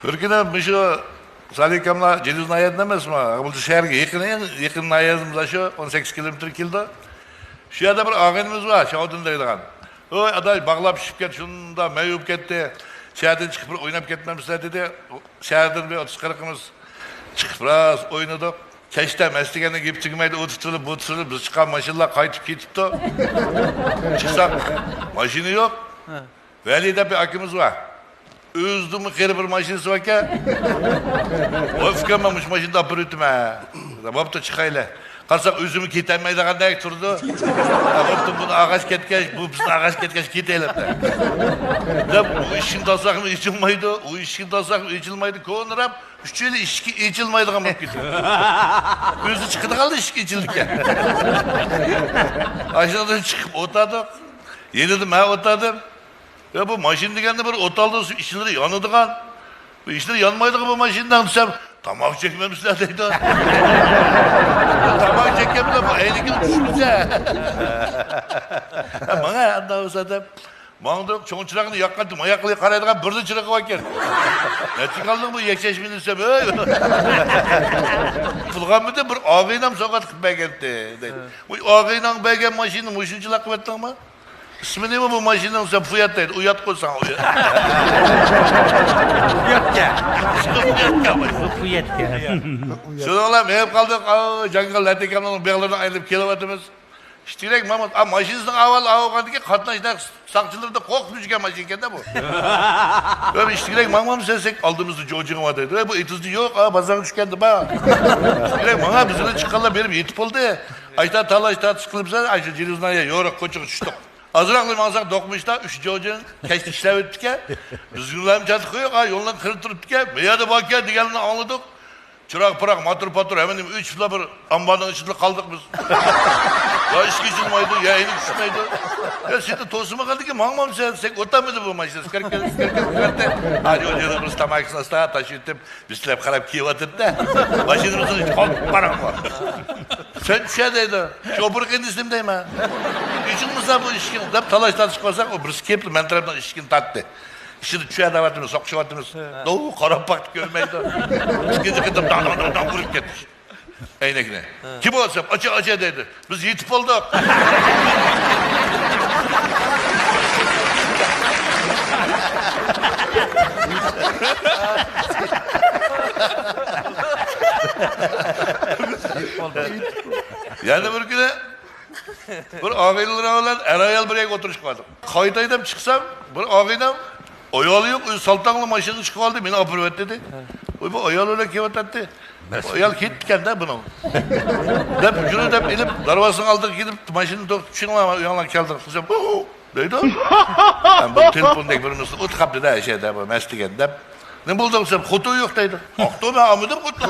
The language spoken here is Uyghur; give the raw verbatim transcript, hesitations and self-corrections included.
بىر كۈنى مۇشۇ سالىكاملار جېلىز ناھىيەدىن ئەمەسمۇ؟ بۇ شەھەرگە يېقىن، ئەڭ يېقىن ناھىيەمىز شۇ، ئون سەككىز كىلومېتىر كېلىدۇ. شۇ يەردە بىر ئاغىنىمىز بار، شاۋدۇن دەيدىغان. «ھوي ئاداش، باغلار پىشىپ كەتتى، شۇنداق مەيۈپ كەتتى. شەھەردىن چىقىپ بىر ئويناپ كەتمەمسىلەر؟» دېدى. شەھەردىن بىر ئوتتۇز قىرىقىمىز چىقىپ راست ئوينىدۇق. كەچتە مەستىگەندىن كېيىن تۈگمەيدە ئۇ تۇتۇلۇپ، بۇ تۇتۇلۇپ، بىز چىققان ماشىنىلار قايتىپ كېتىپتۇ. چىقساق، ماشىنا يوق. ۋەلى دەپ بىر ئاكىمىز بار. ئۆزىدىنمۇ قېرى بىر ماشىنىسى باركەن. «ۋاي ئۇكام، مەن مۇشۇ ماشىنىدا ئاپىرىۋېتىمەن.» «بوپتۇ، چىقايلى.» قارىساق، ئۆزىمۇ كېتەلمەيدىغاندەك تۇرىدۇ. «ھە، بوپتۇ، بۇنى ئاغاچ كەتكەچ، بۇ بىزنى ئاغاچ كەتكەچ كېتەيلى» دەپ. دەپ، ئۇ ئىشىكنى تاسلاقمۇ ئېچىلمايدۇ، ئۇ ئىشىكنى تاسلاقمۇ ئېچىلمايدۇ. كونىراپ، ئۈچىلا ئىشىكى ئېچىلمايدىغان بولۇپ كېتىدۇ. ئۆزى چىقىدىغانلا ئىشىك ئېچىلىدىكەن. ئاشۇنىڭدىن چىقىپ ئولتۇردۇق. يېنىدا مەن ئولتۇردۇم. يا، بۇ ماشىنا دېگەندە بىر ئوت ئالدى، ئىچلىرى يانىدىغان. «بۇ ئىچلىرى يانمايدىغان بۇ ماشىنىنىڭ» دېسەم، «تاماكا چەكمەمسىلەر؟» دەيدۇ. «تاماكا چەككەن بىلەن بۇ ئەينىكىنى چۈشۈرمىسە.» ماڭا ئانداق بولسا دەپ ماڭدۇق. چوڭ چىراغنى ياققاندا ماياقلىق قارايدىغان بىرلا چىراغ باركەن. «نەچچە قالدىڭ بۇ يەكشەشمىنى؟» دېسەم، «ھەي، پۇلغانمىدى، بىر ئاغىنەم سوۋغات قىلىپ بەرگەنتى» دەيدۇ. «ھە. بۇ ئاغىنەڭ بەرگەن ماشىنىنى مۇشۇنچىلىك قىلىۋەتتىڭمۇ؟» «ئىسمى نېمە بۇ ماشىنىنىڭ؟» دېسەم، «فۇيات» دەيدۇ. «ئۇيات قويساڭ ئۇيات.» فۇياتكەن. فۇياتكەن. شۇنىڭ بىلەن مېڭىپ قالدۇق. ئاۋۇ جاڭگال لەتىكەمنىڭ بېغلىرىنى ئايلىنىپ كېلىۋاتىمىز. ئىشتىكرەك ماڭىمىز. ئا، ماشىنىسىنىڭ ئاۋۋال ئاۋۇغاندىكى قاتناشدا ساقچىلىرىدا قورقۇپ يۈرگەن ماشىنا ئىكەندە بۇ. «ۋە ئىشتىكرەك ماڭمامسىز؟» دېسەك، «ئالدىمىزدا جوجىڭ بار» دەيدۇ. «ۋە بۇ ئېتىزدا يوق، ئا، بازارغا چۈشكەندە بار.» «ئىشتىكرەك ماڭا، بىز بىلەن چىققانلار بېرىپ يېتىپ بولدى. ئاشتا تالاش تارتىش قىلىپسەن، ئاشۇ جېلىزنايە يورۇق كوچىغا چۈشتۇق.» ئازراقلا ماڭساق، دوقمۇشتا ئۈچ جوجىڭ كەچتە ئىشلەۋېتىپتىكەن. بىزگىلەرمۇ چاتىقى يوق، ھە، يولنىڭ قىرى تۇرۇپتىكەن. «بۇ يەردە باركەن» دېگەنلىرىنى ئاڭلىدۇق. چىراغ پىراق، ماتور پاتور، ھەممە نېمە ئۆچۈپلا، بىر ئامبارنىڭ ئىچىدىلا قالدۇق بىز. يا ئىشىك ئېچىلمايدۇ، يا ئەينىك چۈشمەيدۇ. يا سېنى توسۇمىغاندىكىن ماڭمامسەن دېسەك، ئولتۇرمىدى بۇ ماشىنا. سكىركە، سكىركە، سكىركە. ھە، يول يېرىغا بىر تاماكىسىنى ئاستا تاشلىۋېتىپ، بىز تەرەپ قاراپ كېلىۋاتىدۇ-دە. ماشىنىمىزنىڭ ئىچى قالتىپ قاراڭغۇ. «سەن چۈشە» دەيدۇ. «شوپۇر قېنى دېسەم» دەيمەن. «ئېچىلمىسا بۇ ئىشىكىڭ» دەپ تالاش تارتىشقا بارساق، ئۇ بىرسى كېلىپلا مەن تەرەپنىڭ ئىشىكىنى تارتتى. ئىچىدە چۈشە دەۋاتىمىز، سوقۇشۇۋاتىمىز. ھە. داۋۇ قاراپ باقتى، كۆرمەيدۇ. ئىككىنچى قېتىم داڭ، داڭ، داڭ، داڭ ئۇرۇپ كەتتى. ئەينەكنى. ھە. «كىم ئۇ؟» دېسەم، «ئاچا، ئاچا» دەيدۇ. «بىز يېتىپ بولدۇق.» يەنە بىر كۈنى بىر ئاغىنىلىرىم بىلەن ئەر-ئايال بىر يەرگە ئولتۇرۇشقا باردۇق. قايتاي دەپ چىقسام، بىر ئاغىنەم ئايالى يوق، ئۆزى سالتاڭلا ماشىنىغا چىقىۋالدى، مېنى ئاپىرىۋەت دېدى. ھە. ۋاي، بۇ ئايال بىلەن كېلىۋاتاتتى. بۇ ئايال كېتىپتىكەن-دە بۇنىڭ. دەپ، يۈرۈ دەپ ئېلىپ، دارۋازىنىڭ ئالدىغا كېلىپ، ماشىنىنى توختىتىپ، چۈشۈڭلار، ئۆيۈڭلارغا كەلدۇق دېسەم، «ھۇ، ھۇ» دەيدۇ. بۇ تېلېفوندەك بىر مىسال ئوت قاپتۇ-دە، ئەشەدە بۇ مەستىگەن دەپ. «نېمە بولدى؟» دېسەم، «خوتۇن يوق» دەيدۇ. «ئاقتۇ، مەن ئالمىدىم خوتۇن.»